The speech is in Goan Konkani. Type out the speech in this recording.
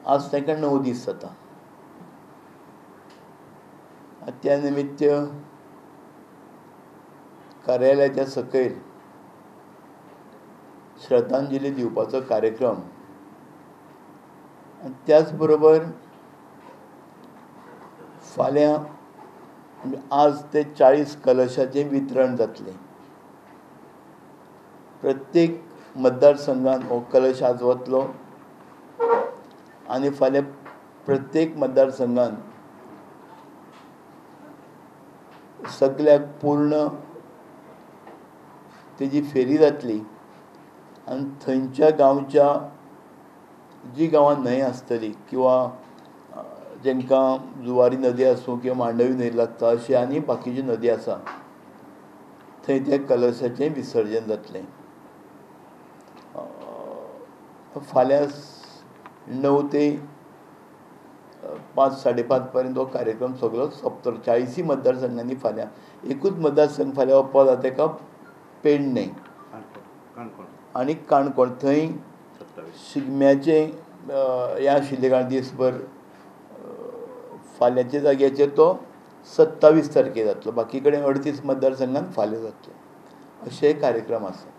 आज तांकां 9 दीस जाता. त्या निमित्त कार्यालयाच्या सकयल श्रद्धांजली दिवपाचो कार्यक्रम आनी त्याच बरोबर फाल्यां आज ते 40 कलशाचें वितरण जातलें. प्रत्येक मतदारसंघान हो कलश आज वतलो आनी फाल्यां प्रत्येक मतदारसंघान सगल्याक पूर्ण तेजी फेरी जातली आनी थंयच्या गांवच्या जी गांवां न्हंय आसतली किंवा जेंकां जुवारी नदी आसूं किंवा मांडवी न्हंय लागता अशी आनी बाकीची नदी आसा थंय त्या कलशाचें विसर्जन जातलें. फाल्यां 9 ते 5 साडे 5 पर्यंत हो कार्यक्रम सगळो सोंपतलो. 40 मतदारसंघांनी फाल्यां एकूच मतदारसंघ फाल्यां वचपा जाता तेका पेडणें आनी काणकोण थंय शिगम्याचें हें आशिल्लें कारण दीसभर फाल्यांच्या जाग्याचेर तो 27 तारखेर जातलो. बाकी कडेन 38 मतदारसंघान फाल्यां जातलो. अशे कार्यक्रम आसा.